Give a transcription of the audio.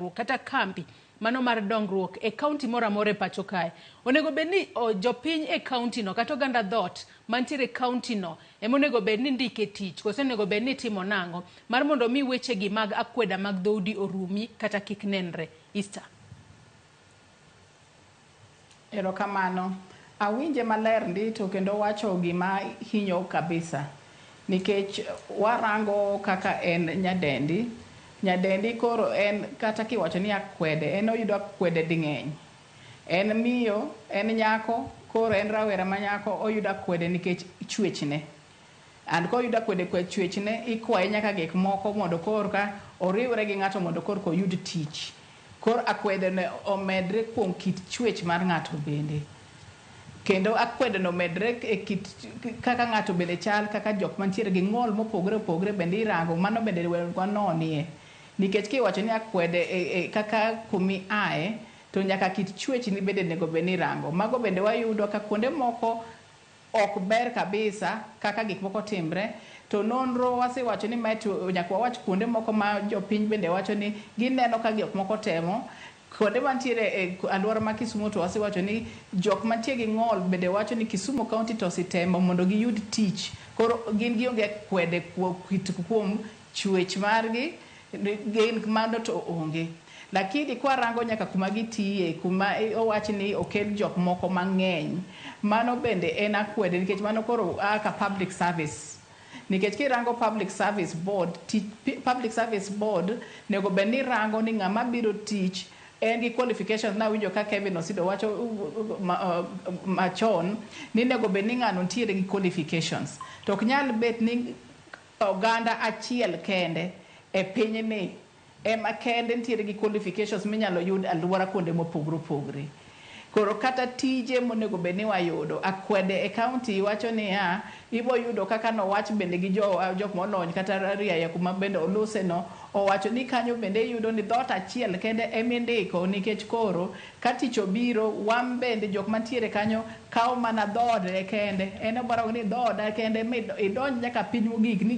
Kata kambi mano mar dongruok e kaunti moro amora e pacho kae, onego bed ni jopiny e kaunti no kata oganda dhoot mantiere e kaunti no ema onego bed ni ndike tich, koso onego bed ni itimo nang'o mar mondo mi weche gi mag akweda mag dhoudi orumi kata kik nenre? Easter. Erokamano. Awinje maler ndi to kendo wacho gima hinyo kabisa. Nikech warango kaka en nyadendi, nyadendi koro en kata kiwacho ni akwede, en oyudo akwede ding'eny. En miyo, en nyako, koro en rawera ma nyako, oyudo akwede nikech chwechne. And koyudo akwede kwe chwechne, ikwaye nyaka gik moko mondo korka oriwre gi ng'ato mondo korka oyud tich. Koro akwede no omedre kuom kit chwech mar ng'ato bende. Kendo akwede no omedre e kit kaka ng'ato bende chal, kaka jok mantiere gi ng'ol mopogore opogore bende irango, mano bende wanonie. Nikech kiwacho ni akwede e kaka kumi ae, to nyaka kit chwechni bende onego bed ni irango. Mago bende wayudo ka kuonde moko ok ber kabisa kaka gik moko timre. To nonro wasewacho ni mae to nyaka wawach kuonde moko ma jopiny bende wacho ni gineno ka gik moko temo. Kuonde mantiere e alwora ma Kisumu to wasewacho ni jok mantie gi ng'ol bende wacho ni Kisumu County to osetemo mondo giyud tich. Koro gin gionge akwede kuom chwech margi, gin mano to onge. Lakini kwarango nyaka kuma gitiye, kuma owach ni okel jok moko mang'eny, mano bende en akwede nikech mano koro a ka public service. Nikech kirango public service board, public service board nego bed ni rango ni ng'ama biro tich en gi qualifications. Nawinjo ka Kevin Osido wacho machon ni nego bed ni ng'ano nitiere gi qualifications. To ok nyal bet ni oganda achiel kende e pinyni ema kende nitiere gi qualifications minyalo yud alwora kuonde mopogore opogore. Koro kata tije monego bed ni wayudo, akwede e county wacho niya, ibo yudo kaka nowach bende gi jo jok molony kata riaya kuma bende oluse no, owacho ni kanyo bende iyudo ni dhoot achiel kende emindiko, nikech koro ka tich obiro, wan bende jok mantiere kanyo kawo mana dhoode kende, en obaro ni dhooda kende mi idonj nyaka piny mogik ni.